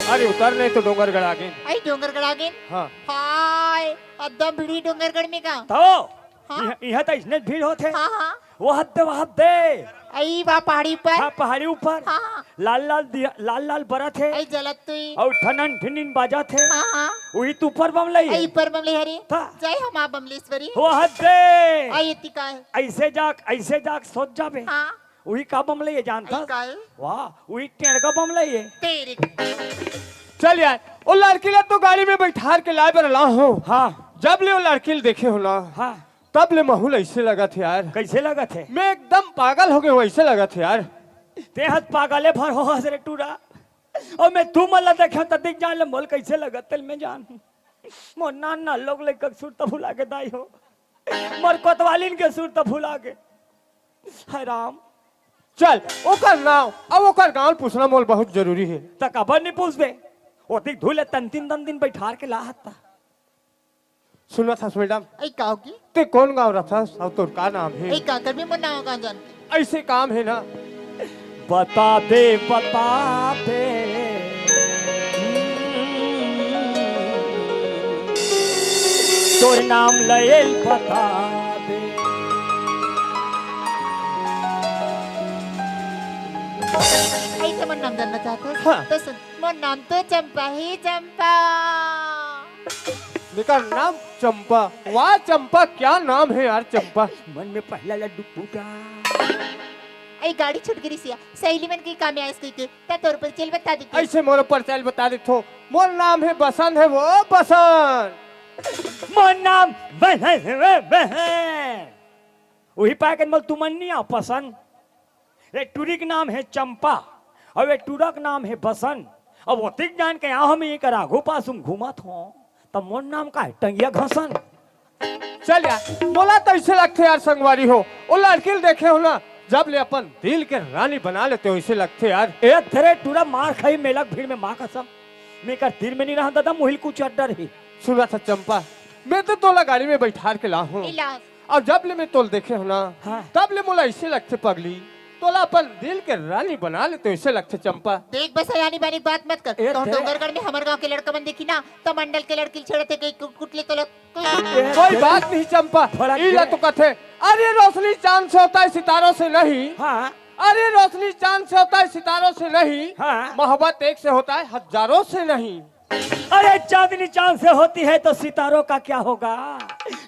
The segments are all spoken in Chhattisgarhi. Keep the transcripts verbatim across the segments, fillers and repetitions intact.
अरे उतर नहीं तो डोंगरगढ़ आ गेन। अई डोंगरगढ़ आ गेन। हाँ। हाय, अद्दम भीड़ ही डोंगरगढ़ में का? तो हाँ। इहाँ, इहाँ तो इसने भीड़ होथे। हाँ, हाँ। वह दे, वह दे। अई वाह पहाड़ी ऊपर। हाँ, पहाड़ी ऊपर। हाँ, हाँ। लाल लाल दिया, लाल लाल बरत हे। अई जलत तुई। अउ ठनन ठिनिन बाजत हे। हाँ, हाँ। उही तो ऊपर बमलई हे। अई ऊपर बमलई हरे। ता। जय हो माँ बमलेश्वरी। वह दे। अई एती का हे? अइसे जाक, अइसे जाक सोच जाबे। हाँ। उही का बमलई हे जानथस? अई का हे? वाह, उही टेंड़का बमलई हे। तेरी। चल यार, ओ लड़की ला तो गाड़ी में बैठार के लाय बर ला हो। हाँ। जब ले ओ लड़की ला देखे हो ना, हाँ। तब ले महू ला अइसे लगत हे यार। कइसे लगत हे? मैं एकदम पागल हो गे हूँ, अइसे लगत हे यार। तें हस पागले भर हो हस रे टूरा। अउ मैं तुमन ला देखे हूँ त दिख जान ले मोला कइसे लगत हे, मैं जान। मोर नान नान लोग लइका के सुरता भुला गे दाई हो। मोर कोतवालिन के सुरता भुला गे। हाय राम। चल, ओकर नाम अउ ओकर गाँव ल पूछना मोला बहुत जरूरी हे। त काबर नइ पूछबे? ओतिक धुले तंतिन दंतिन बैठार के लाहत ता। सुनत हस मैडम? अई का होगे? तें कोन गाँव रथस अउ तोर का नाम हे? अई का करबे, मोर नाम कहाँ जान के? अइसे काम हे ना। बता दे, बता दे। तोर नाम लयल बता दे। अइसे मोर नाम जानना चाहत हस? हाँ। त सुन, मोर नाम तो चंपा हे, चंपा। एकर नाम चंपा। वाह चंपा, क्या नाम हे यार चंपा। मन में पहला लड्डू फूटा। अई गाड़ी छूट गे रिहिस या, सहेली मन के काम आइस कहिके, त तोर परिचय ल बता देते। अइसे मोर परिचय ल बता देथों। मोर नाम हे बसंत हे वो बसंत। मोर नाम बसंत हे वो बसंत। उही पाय के मोला तुमन नइ आव पसंद। ए टूरी के नाम हे चंपा, अउ ए टूरा के नाम हे बसंत। अब ओतिक जान के आव, हम एकर आघू पास म घूमत हों, त मोर नाम का हे टंगिया घसन। चल यार, मोला तो अइसे लगथे यार संगवारी हो, ओ लड़की ल देखे हो ना, जब ले अपन दिल के रानी बना लेते हो, अइसे लगथे यार। ए तेरे टूरा मार खाही मेला के भीड़ में, माँ कसम, मैं एकर तीर में नइ रहंव दादा, मुहिल कुछ डर ही। सुनत हस चंपा, मैं तो तोला गाड़ी में बैठार के ला हों। अउ जब ले मैं तोला देखे हों ना, हाँ। तब ले मोला अइसे लगथे पगली, तोला अपन दिल के रानी बना लेते हो, अइसे लगथे चंपा। देख बस, सयानी बानी के बात मत कर। ए, तोर ते- डोंगरगढ़ में हमर गाँव के लड़का मन देखही ना, त मंडल के लड़की ल छेड़थे कहिके कुट कुट ले तोला। ए, कोई ते- बात नहीं चंपा, भड़क इही ला गए। तो कथे, अरे रोशनी चांद से होता है, सितारों से नहीं। हाँ। अरे रोशनी चांद से होता है, सितारों से नहीं। हाँ। मोहब्बत एक से होता है, हजारों से नहीं। अरे चांदनी चांद से होती है तो सितारों का क्या होगा?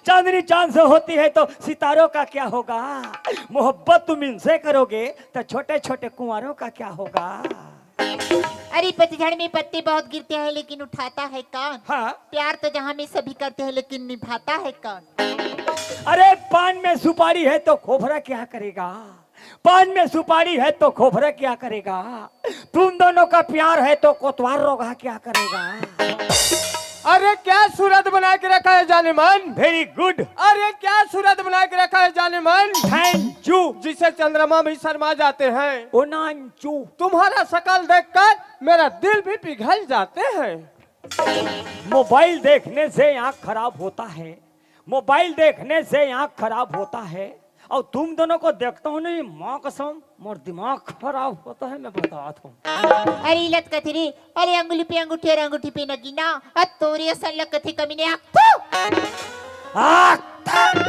चांदनी चांद से होती है तो सितारों का क्या होगा? मोहब्बत तुम इनसे करोगे तो छोटे छोटे कुंवारों का क्या होगा? अरे पतझड़ में पत्ते बहुत गिरते हैं लेकिन उठाता है कौन? हाँ। प्यार तो जहाँ में सभी करते हैं लेकिन निभाता है कौन? अरे पान में सुपारी है तो खोपरा क्या करेगा? पान में सुपारी है तो खोपरा क्या करेगा? तुम दोनों का प्यार है तो कोतवाल रोगहा क्या करेगा? अरे क्या सूरत बना के रखा है जाने मन। Very good। अरे क्या सूरत बना के रखा है जाने मन। Thank you। जिसे चंद्रमा भी शर्मा जाते हैं। ओ नानचू। तुम्हारा शकल देखकर मेरा दिल भी पिघल जाते हैं। मोबाइल देखने से आँख खराब होता है, मोबाइल देखने से आँख खराब होता है। और तुम दोनों को देखता हूँ नहीं, माँ कसम, मोर दिमाग खराब होता है, मैं बतावत हूँ। अरे लत कथे रे, अरे अंगुली पे अंगूठी और अंगूठी पे नगीना, अ तोरे असन लग कथे कमीने आँख, थू! आँख, थू!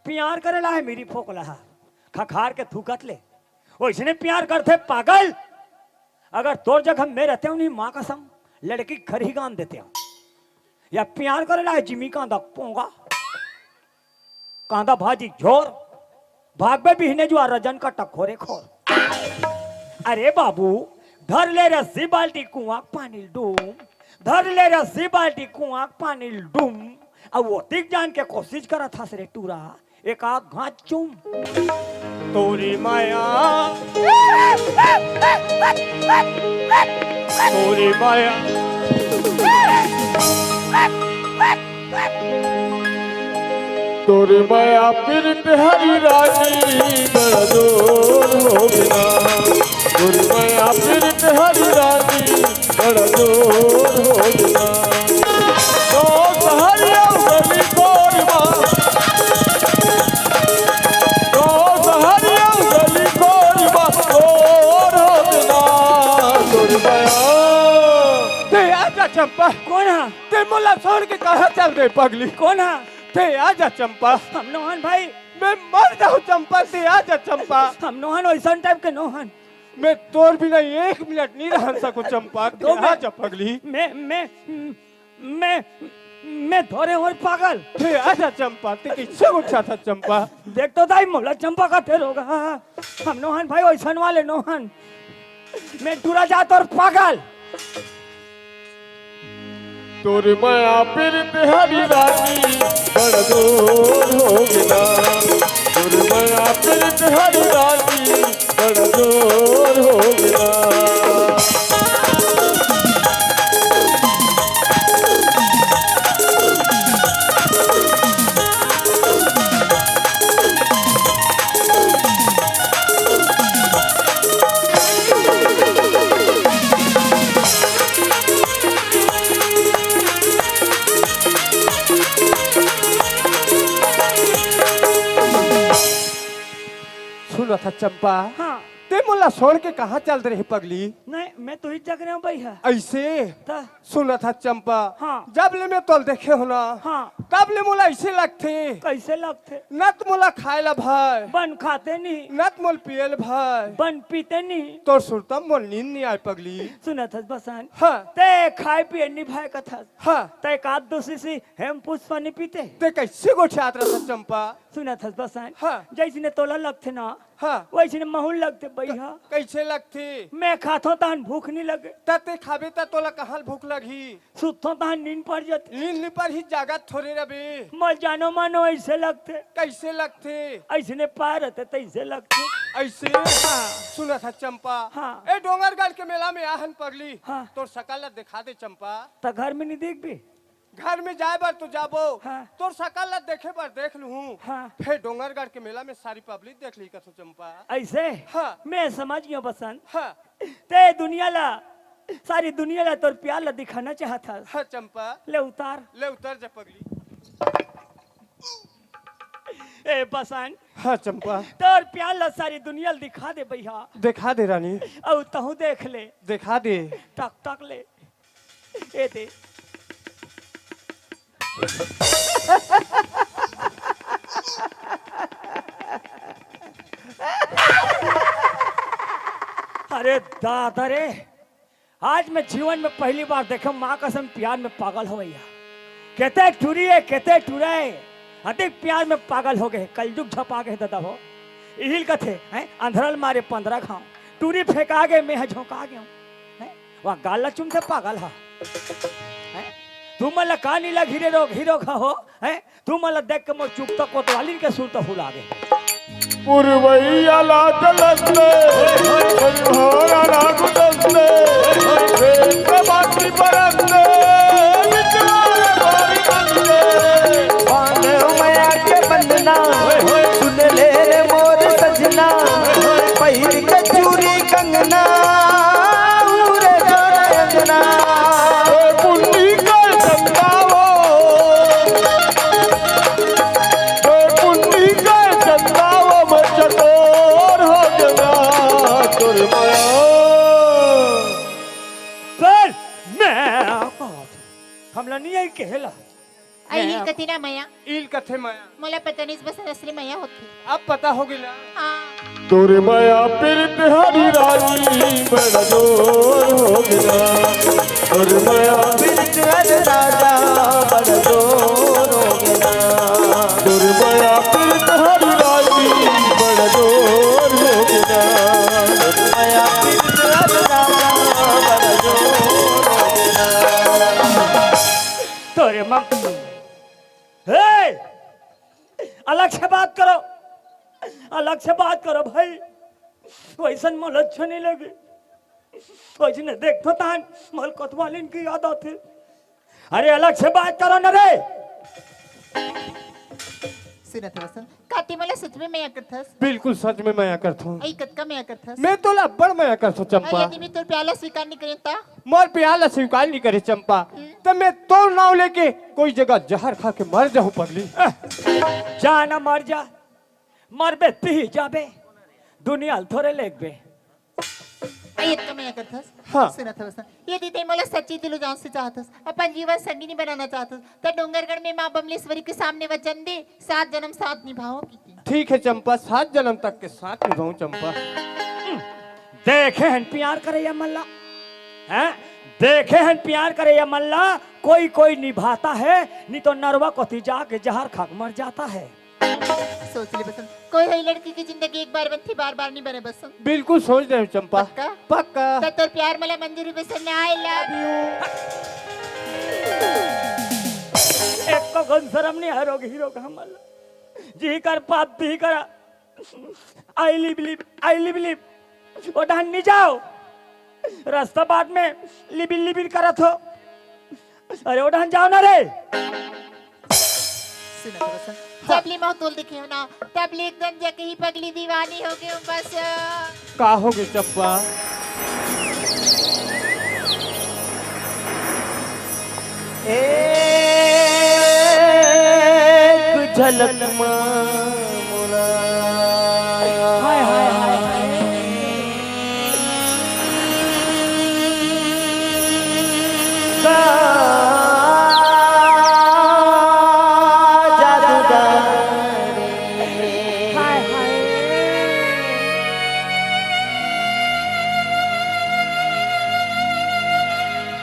प्यार करे ला है मेरी फोकला, खखार के थूकत ले, ओइसने प्यार करथे पागल। अगर तोर जगह में रहते हूँ नहीं, माँ कसम, लड़की खरही गान देते हूँ। या प्यार करे ला है जिमी कांदा पोंगा, कांदा भाजी झोर, भागबे बिहने जुआ रजन का टखोरे खोर। अरे बाबू, धर ले रस्सी बाल्टी कुआं पानी डूम, धर ले रस्सी बाल्टी कुआं पानी डूम। अब ओतिक जान के कोशिश करत हस रे टूरा, एक आध घात चूम। तोरी माया, तोरी माया, तोरी माया पीरित हरी रानी बड़ा जोर हो गया। तोरी माया पीरित हरी रानी बड़ा जोर हो गया। तो सहरिया गली कोरबा, तो सहरिया गली कोरबा, जोर हो गया। तोरी माया चंपा। कौन हा? ते मोला छोड़ के कहाँ चल दे पगली? कौन हा? ते आ जा चंपा। हम नोहन भाई। मैं मर जाऊँ चंपा, ते आ जा चंपा। हम नोहन वैसन टाइप के नोहन। मैं तोर बिना एक मिनट नहीं रह सकूँ चंपा, ते तो आ मैं जा पगली। मैं मैं मैं मैं धोरे हों पागल। ते आ जा चंपा, ते कैसे उठा था चंपा? देख तो दाई, मोला चंपा का ढेर होगा। हम नोहन भाई वैसन वाले नोहन। मैं टूरा जात और पागल। तोर मया पीरित हरी रानी बड़ जोर हो गेला। तोर मया पीरित हरी रानी बड़ जोर हो गेला। सुनत हस चंपा, हाँ। ते मोला छोड़ के कहाँ चल दे रहे पगली? नहीं, मैं तो ही जग रहा हूँ भैया। ऐसे? त? सुनत हस चंपा, हाँ। जब ले मैं तोला देखे हों ना, हाँ। तब ले मोला ऐसे लगथे। कैसे लगथे? न त मोला खाए ला भाए। बन खाते नहीं। न त मोला पिए ला भाए। बन पीते नहीं। तोर सुरता मोला नींद नहीं आए पगली। सुनत हस बसन। हाँ। ते खाए पिए नहीं भाए कथस। हाँ। ते एक आध दो शीशी हेमपुष्पा नहीं पीते। ते कैसे गोठियात रहत हस चंपा? सुनत हस बसन। हाँ। जैसने तोला लगथे ना, हाँ। वैसने महूँ ल लगथे भैया। कैसे लगथे? मैं खाथों तहन भूख नहीं लगे। त ते खाबे त तोला कहाँ ल भूख लगही? सुतथों तहन नींद पड़ जाथे। नींद नहीं पड़ही, जागत थोरे रबे। मोला जानो मानो ऐसे लगथे। कैसे लगथे? ऐसने पाए रहते तैसे लगथे। ऐसे? हाँ। सुनत हस चंपा। हाँ। ए डोंगरगढ़ के मेला में आहन पगली। हाँ। तोर सकल ला देखा दे चंपा। त घर में नहीं देखबे? घर में जाए बर तो जाबो, हाँ। तोर सकल ला देखे बर देख लूहूँ। हाँ। फेर डोंगरगढ़ के मेला में सारी public देख लिही कथों चंपा। ऐसे? हाँ। मैं समझ गयों बसन। हाँ। ते दुनिया ला, सारी दुनिया ला तोर प्यार ला दिखाना चाहत हस। हाँ चंपा। ले उतार। ले उतर जा पगली। ए बसन। हाँ चंपा। तोर प्यार ला सारी दुनिया ला दिखा दे भैया। दिखा दे रानी। अउ तहूँ देख ले। दिखा दे। टक टक ले। ए दे। अरे दादा रे, आज मैं जीवन में पहली बार देखे माँ कसम प्यार में पागल हो गया। केते टूरी हे, केते टूरा हे, अधिक प्यार में पागल हो गए, कलजुग झपा गए दादा हो। इहिल कथे, हैं, अंधरल मारे पंद्रह घाव, टूरी फेंका गए, मैं ह झोंका गयों। हैं? वहाँ गाल ला चुमथे पागल हा। हैं? तुमन ला का नीला घिरे रोग, हीरो खा हो? हैं? तुमन ला देख के मोर चुकता कोतवालिन के सुर तो फुला गे। पुरवैया ला जलस ले, परिवारा ला गुदस ले, प्रेम के बाती बरस ले, निचवारे बारी बस ले। बांधे मया के बंधना, सुन ले रे मोर सजना, पहिर के चूरी कंगना, उरे जोर अंगना। ए पुन्नी कर चंदावो, ए पुन्नी कर चंदावो, मैं चकोर हो गया तोर मया। सर, मैं हमला नहीं आई कहेला। अई, इल कथे ना मया। इल कथे मया। मोला पता नहीं, बस असली मया होथे। अब पता हो गे ना। हाँ। तोर मया पीरित हरी रानी बड़ा जोर हो गे ना। तोर मया पीरित हरी राजा बड़ा जोर हो गे ना। तोर मया पीरित हरी रानी बड़ा जोर हो गे ना। तोर मया पीरित हरी राजा बड़ा जोर हो गे ना। तोरे मम हे! अलग से बात करो, अलग से बात करो भाई। वैसन मोला अच्छा नहीं लगे। वैसने देखथों तहन मोला कोतवालिन के याद आथे। अरे अलग से बात करो ना रे। सुनत हवस, का ते मोला सच में मया करथस? बिल्कुल सच में मया करथों। अई कतका मया करथस? मैं तोला अब्बड़ मया करथों अई चंपा। यदि मैं तोर प्यार ला स्वीकार नहीं करें त? मोर प्यार ला स्वीकार नहीं करे चंपा, हम्म। त मैं तोर नाव लेके कोई जगह जहर खा के मर जाहूँ पगली। जा ना मर जा, मरबे तिही जाबे, दुनिया ल थोरे लेगबे। अई अतका मया करथस? हाँ। सुनत हवस ना, यदि तैं मोला सच्ची दिलो जान से चाहत हस, अपन जीवन संगिनी बनाना चाहत हस, त डोंगरगढ़ में माँ बमलेश्वरी के सामने वचन दे, सात जन्म साथ निभाओ की। ठीक है चंपा, सात जन्म तक के साथ निभाऊं चंपा। देखे हन प्यार करइया मन ला, हैं? देखे हन प्यार करइया मन ला, कोई कोई निभाता है, नहीं तो नरवा कोती जाके जहर खा के मर जाता है। सोच ले बसंत, कोई है लड़की की जिंदगी एक बार बनती, बार बार नहीं बने बसंत। बिल्कुल सोच रहे हो चंपा। पक्का? पक्का। त तोर प्यार मला मंजूरी बसंत, I love you। एक तो घन शर्म नहीं हरोग हीरो का हमला। जी कर पाप भी करा। आई लिब लिब, आई लिब लिब। ओ डहन नहीं जाओ। रास्ता बाद में लिबिल लिबिल करत हो। अरे ओ डहन जाओ ना रे। सुना तो बस, जब ले मैं तोल देखे हो ना, तब ले एकदम जके ही पगली दीवानी हो गई हूँ बस। का हो गई चंपा? एक झलक मा मोला। हाय, हाय, हाय, हाय। का जादू डाले। हाय, हाय।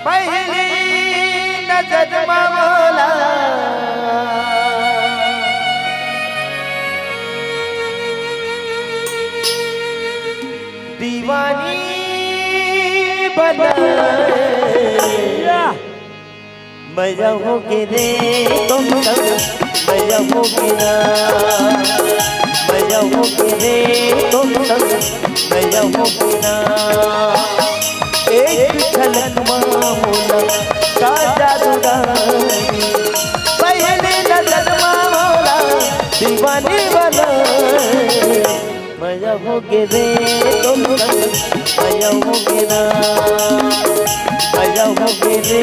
पहली नजर मा मोला दीवानी बना। या। मया हो गे रे तुम संग, मया हो गे ना, मया हो गे रे तुम संग, मया हो गे ना। एक झलक मा मोला का जादू डाली, पहली नजर मा मोला दीवानी बना। मया हो गे रे तुम संग, मया हो गे ना। मया हो गे रे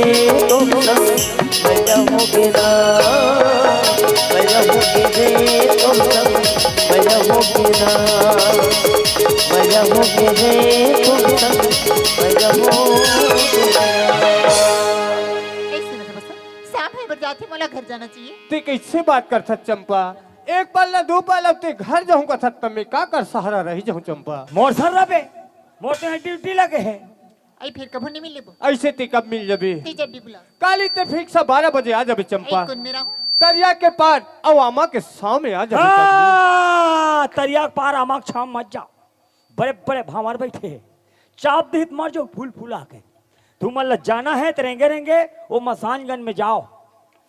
तुम संग, मया हो गे ना। मया हो गे रे तुम संग, मया हो गे ना। मया हो गे रे तुम संग, मया हो गे ना। ऐसे ना बस, शाम है, बर जाथे, मोला घर जाना चाहिए। ते कैसे बात करथस चंपा? एक पल ना दू पल, अब ते घर जाहूं कथस, त मैं काकर सहारा रही जाहूं चंपा? मोर सर रबे, मोर तो ड्यूटी लगे है। आई फिर कभू नहीं मिल लेबो। ऐसे ते कब मिल जाबे? ते जब भी बुला। काली ते फिक्स बारह बजे आ जाबे चंपा। आई कौन मेरा हूँ? तरिया के पार अउ आमा के छाँव में आ जाबे। हाँ, तरिया के पार आमा के छाँव मत जा। बड़े बड़े भांवर बैठे हैं, चाप दिहित मर जाओ फूल फुला के। तुमन ला जाना है त रेंगे रेंगे वो मसानगंज में जाओ।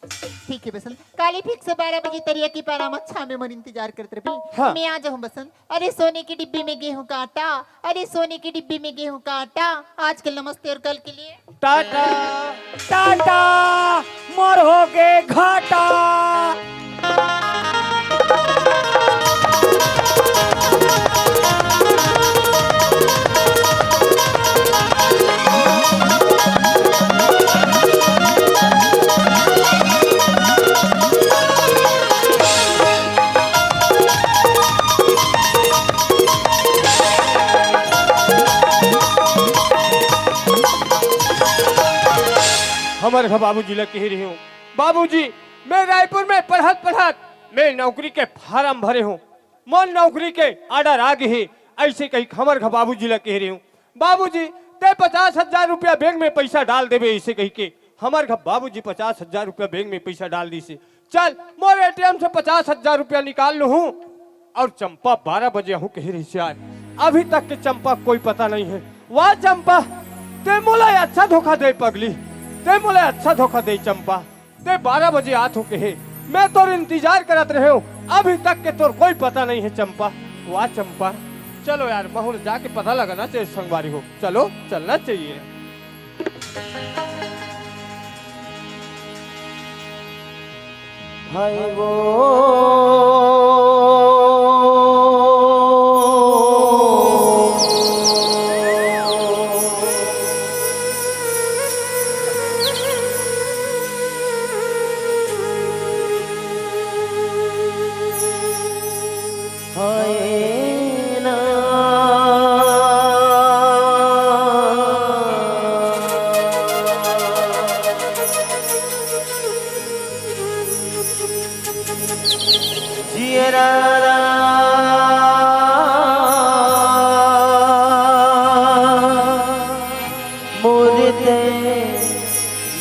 ठीक है बसंत, काली फिक्स बारह बजे तरिया के पार आमा के छाँव में मोर इंतजार करत रही। हाँ। मैं आ जाहूँ बसंत। अरे सोने की डिब्बी में गेहूं का आटा, अरे सोने की डिब्बी में गेहूं का आटा। आजकल नमस्ते और कल के लिए टाटा। टाटा, मोर हो गे घाटा। हमर घर बाबूजी ला कहे रहे हूँ, बाबूजी, मैं रायपुर में पढ़त पढ़त मैं नौकरी के फार्म भरे हूँ, मोर नौकरी के ऑर्डर आ गे हे, ऐसे कही हमर घर बाबूजी ला कहे रहे हूँ, बाबूजी, ते पचास हजार रुपया बैंक में पैसा डाल देबे, ऐसे कही के हमर घर बाबूजी पचास हजार रुपया बैंक में पैसा डाल दिसे। चल, मोर एटीएम से पचास हजार रुपया निकाल लूहूँ। और चंपा बारह बजे आहूँ कही रहिसे आज, अभी तक के चंपा कोई पता नहीं है। वाह चंपा, ते मोला अच्छा धोखा दे पगली, ते मोला अच्छा धोखा दे चंपा। ते बारह बजे आत हो कहे, मैं तोर इंतजार करत रहे हूँ, अभी तक के तोर कोई पता नहीं है चंपा। वाह चंपा, चलो यार, महूँ ल जाके पता लगाना चाहिए संगवारी हो, चलो चलना चाहिए। हाय वो हाय ना।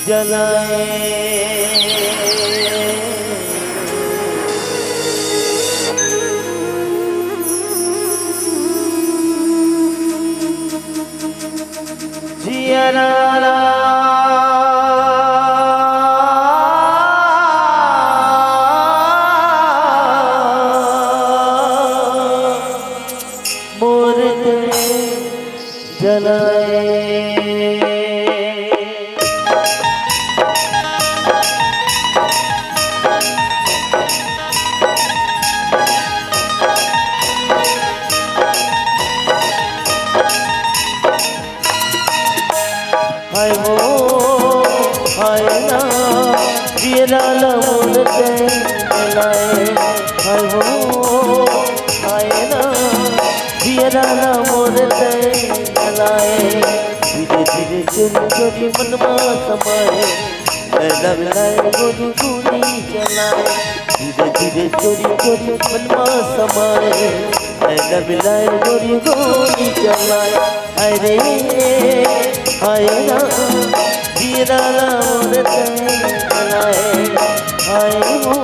जलाए। जियरा ला मोर ते जलाए। हाय हो, हाय ना, जियरा ला मोर ते जलाए। हाय हो, हाय ना, जियरा ला मोर ते जलाए। धीरे धीरे चोरी चोरी मन मा समाए, नैना मिलाए गोरी गोली चलाए। धीरे धीरे चोरी चोरी मन मा समाए, नैना मिलाए गोरी गोली चलाए। अरे हाय ना, जियरा ला मोर ते जलाए। हाय हो,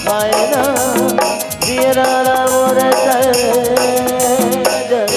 हाय ना, जियरा ला मोर ते जलाए।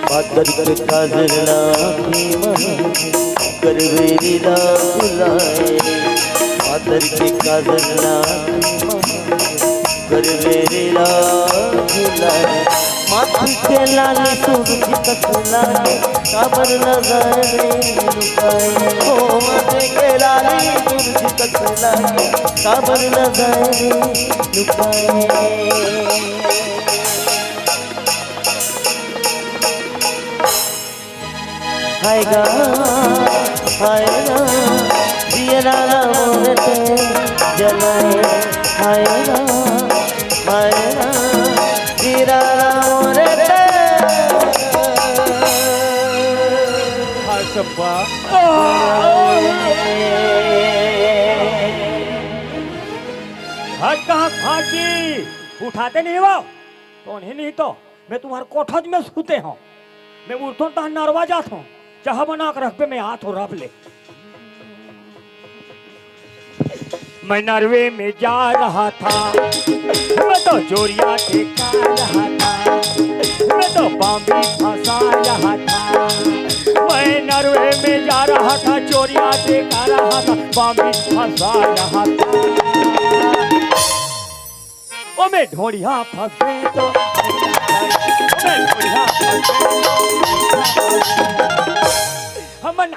पातर के काजर लाठी मा, करवेरी ला बुलाए। पातर के काजर लाठी मा, करवेरी ला बुलाए। माथ के लाली सूरज कस लागे, काबर न जाए रे लुकाए। ओ माथ के लाली सूरज कस लागे, काबर न जाए रे लुकाए। हाय गा, हाय गा, जियरा ला मोर ते जलाए। हाय गा, हाय गा, जियरा ला मोर ते। हाँ, चंपा। हट कहाँ खांची? उठाते नहीं हो? तो नहीं, नहीं तो मैं तुम्हारे कोठज में सूते हंव। मैं उठथों तहाँ नरवा जाथों, चाह बना के रखबे, मैं आथों रख ले। मैं नरवे में जा रहा था, मैं तो चोरिया टेका रहा था, मैं तो बांबी फंसा रहा था। मैं नरवे में जा रहा था, चोरिया टेका रहा था, बांबी फंसा रहा था। ओ मैं ढोड़िया फंसे तो, ओ मैं ढोड़िया फंसे तो। हमन,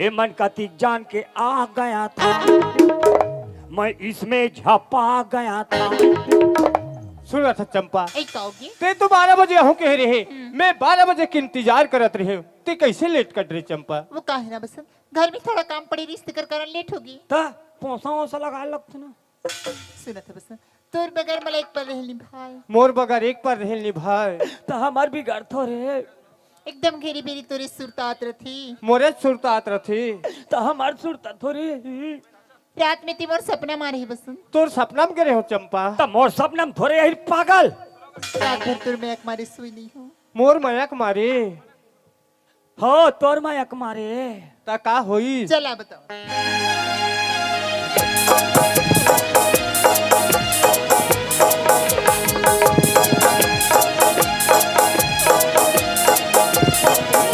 ए मन कतिक जान के आ गया था, मैं इसमें झपा गया था। सुना था चंपा, ए, कहोगे? ते तो बारह बजे आहूं कहे रहे, हम्म। मैं बारह बजे के इंतजार करत रहे, ते कैसे लेट कर रहे चंपा? वो का है ना बसंत, घर में थोड़ा काम पड़े रहिस, तेकर कारण लेट होगे। त पोसा वोसा लगा लगथे ना। सुनत हवस ना, तोर बगैर मला एक पल रहल निभाय। मोर बगैर एक पल रहल निभाय। त हमर बिगड़ थोरे। एकदम घेरी बेरी तोरे सुरतात रथे। मोरे सुरतात रथे। त हमर सुरतात थोरे। रात में ते मोर सपना मा रहे बसंत। तोर सपना में गे रहेंव चंपा। त मोर सपना में थोरे आही पागल। रात भर तोर मया के मारे सोय नहीं हों। मोर मया के मारे। हो, तोर मया के मारे। त का होइस? चला बताओ।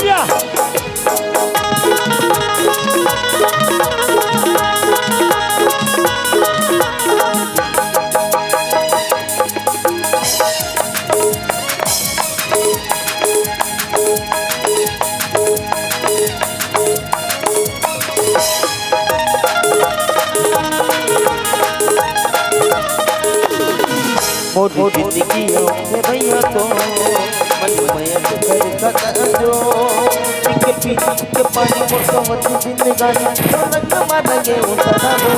या। मोर जिंदगी हे भैया तो मन मया कर जो, पी के पी के पानी मोर कमत जिंदगानी, तो लग मारेंगे उतना दो।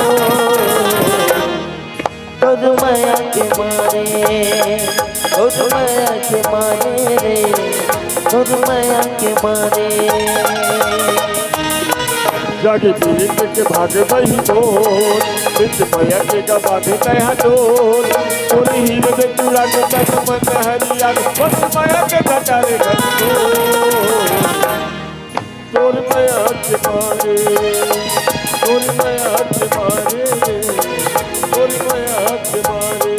तोर मया के मारे, तोर मया के मारे रे, तोर मया के मारे। जागे पीरित के भाग बही मोर, नित मया के गा बांधे तैहा डोर। तोरे हीर में चूड़ा के तन मन हरिया, बस मया के घटारे घटोर। तोर मया के मारे, तोर मया के मारे, तोर मया के मारे।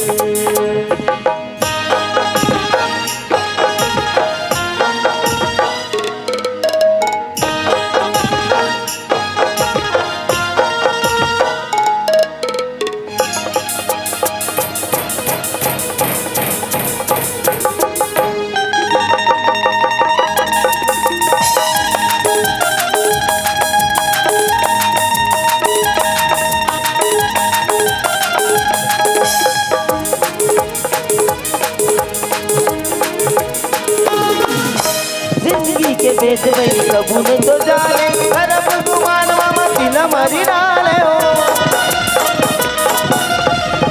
जिंदगी के भेद वही कबू न तो जाने, करब गुमान मामा तिला मारी डाले हो।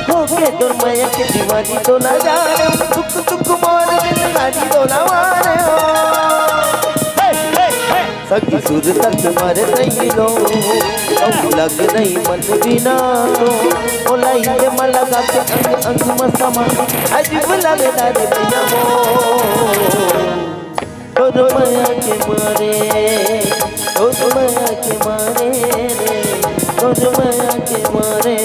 होके तोर मया के दीवानी तो ना जाने, सुख सुख मोर जिंदगानी तो ना माने हो। हे, हे, हे। सखी सुर तक मर नहीं लो, अब लग नहीं मन बिना तो, ओला ये मन लगा के अंग अंग में समा, अजीब लगे ना रे भैया मोर। तोर मया के मारे, तोर मया के मारे रे, तोर मया के मारे।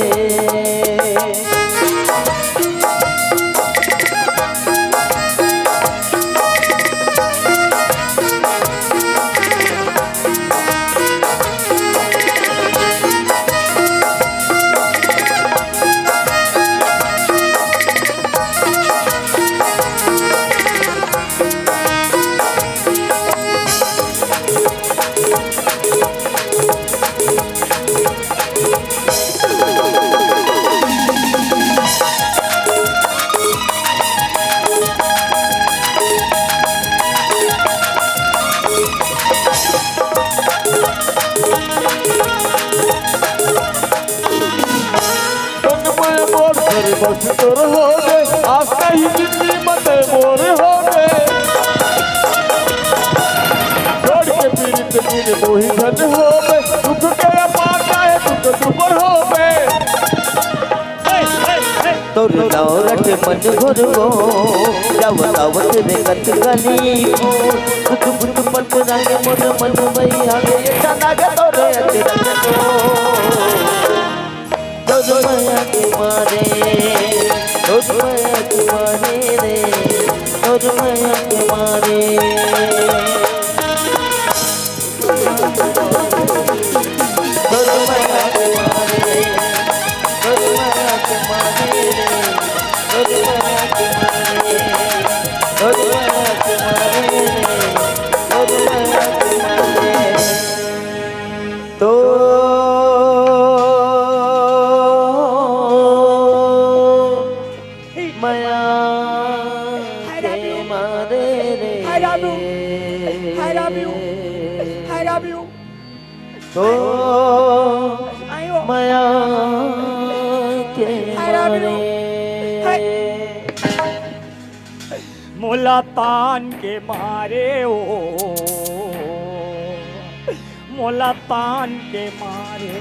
तन में मोर सर्वस्व तोर होबे, आस नहीं जिंदगी मते मोर होबे। छोड़ के पीरित बिन मोहि धन होबे, दुख के अपार काहे दुख दुबर होबे। तोर दौरत मन घुरवो, जब आवत रे कत गली को, कुछ कुछ पत रंग मोर मन भई आगे, ये सदा के तोर अत रंग को। तोर मया के मारे, तोर मया के मारे रे, तोर मया के मारे। तोर मया के मारे, तोर मया के मारे रे, तोर मया के मारे, तोर मया के मारे रे, तोर मया के मारे। तो मया हाय के राम। मारे रे। हाय राम। हाय राम। हाय राम। तो आयो। मया के हाय राम। मारे। हाय। मोला तान के मारे ओ, मोला तान के मारे।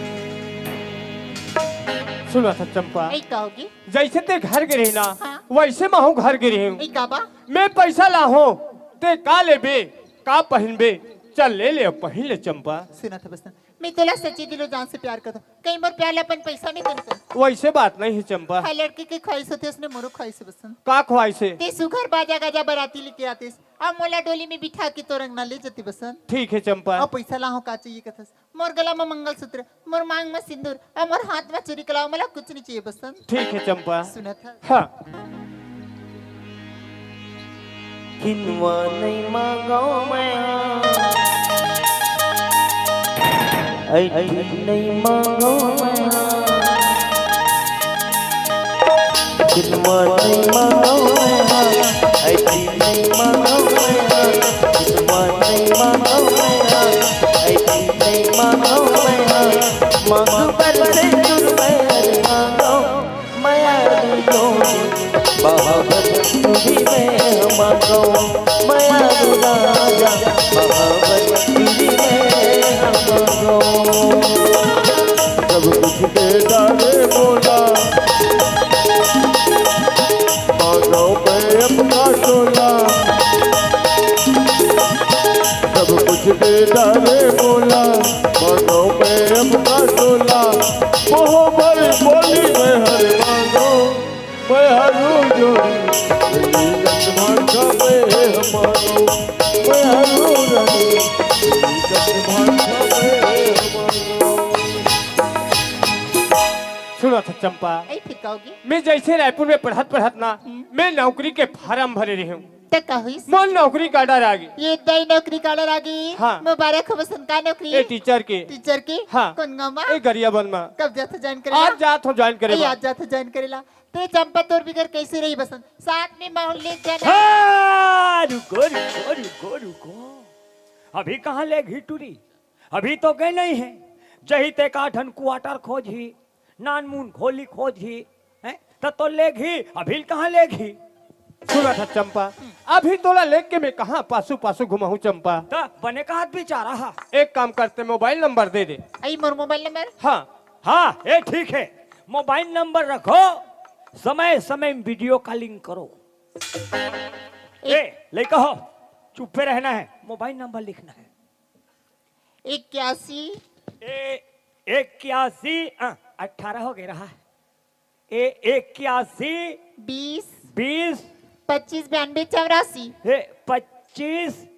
सुनत हस चंपा, ए, का होगे? जइसे तें घर गे रहे ना, हाँ। वइसे महूँ घर गे रहेंव। ए, का बा? मैं पइसा लाहूँ, तें का लेबे, का पहिनबे, चल ले ले, पहिन ले चंपा। सुनत हस बसन, मैं तोला सच्चे दिलो जान से प्यार करथंव। कहीं मोर प्यार ला अपन पइसा में तो नइ। वइसे बात नइ हे चंपा। हर लड़की के ख्वाहिश होथे, ओइसने मोरो ख्वाहिश हे बसन। का ख्वाहिश हे? तें सुघर बाजा गाजा बराती लेके आतेस, अउ मोला डोली में बिठा के तोर अंगना ले जाते बसन। ठीक हे चंपा। अउ पइसा लाहूँ का चाहिए कथस? मोर गला में मंगलसूत्र, मोर मांग में सिंदूर, अउ मोर हाथ में चूरी के अलावा मोला कुछ नइ चाहिए बसन। ठीक हे चंपा। सुनत हस? हाँ। किनवा नइ मांगों मैं, अइठी नइ मांगों मैं। किनवा नइ मांगों मैं, अइठी नइ मांगों मैं। डारे बोला, मानो मैं अब का डोला, मोह भर बोली मैं हर मानो, मैं हरू जोड़ी, मेरी गत भाषा में मानो, मैं हरू रानी, मेरी गत भाषा में मानो। सुनत हस चंपा, ए, फिर कहोगी? मैं जैसे रायपुर में पढ़त पढ़त ना, हम्म। मैं नौकरी के फार्म भरे रहे हूँ। त का होइस? मोर नौकरी का order आ गे। ये दई नौकरी का order आ गे। हाँ। मुबारक हो बसन, का नौकरी ए, है? टीचर के। टीचर के? हाँ। कौन गाँव मा? ए, गरियाबंद मा। कब जात हो ज्वाइन करेला? आज जात हो ज्वाइन करे ए, बर। आज जात हो ज्वाइन करेला। ते चंपा तोर बिगर कैसे रही बसन? साथ में माहौल ले जाना। हाँ, रुको, रुको, रुको, रुको। अभी कहाँ लेगही टूरी? अभी तो गए नहीं है। जही ते का ठन क्वार्टर खोजही, नानमून खोली खोजही, हैं? त तो लेगही, अभी कहाँ लेगही? सुनत हस चंपा, अभी तोला लेग के मैं कहाँ पासू पासू घुमाहूँ चंपा? त बने कहा बिचारा हा। एक काम करते, मोबाइल नंबर दे दे। आई मोर मोबाइल नंबर? हाँ। हाँ, ये ठीक है, मोबाइल नंबर रखो, समय समय में वीडियो कॉलिंग करो। ए, लइका हो, चुप्पे रहना है, मोबाइल नंबर लिखना है। इक्यासी। ए, इक्यासी, अ, अठारह हो गया रहा। ए, इक्यासी। बीस। बीस। पच्चीस बयानबे चौरासी। ए, पच्चीस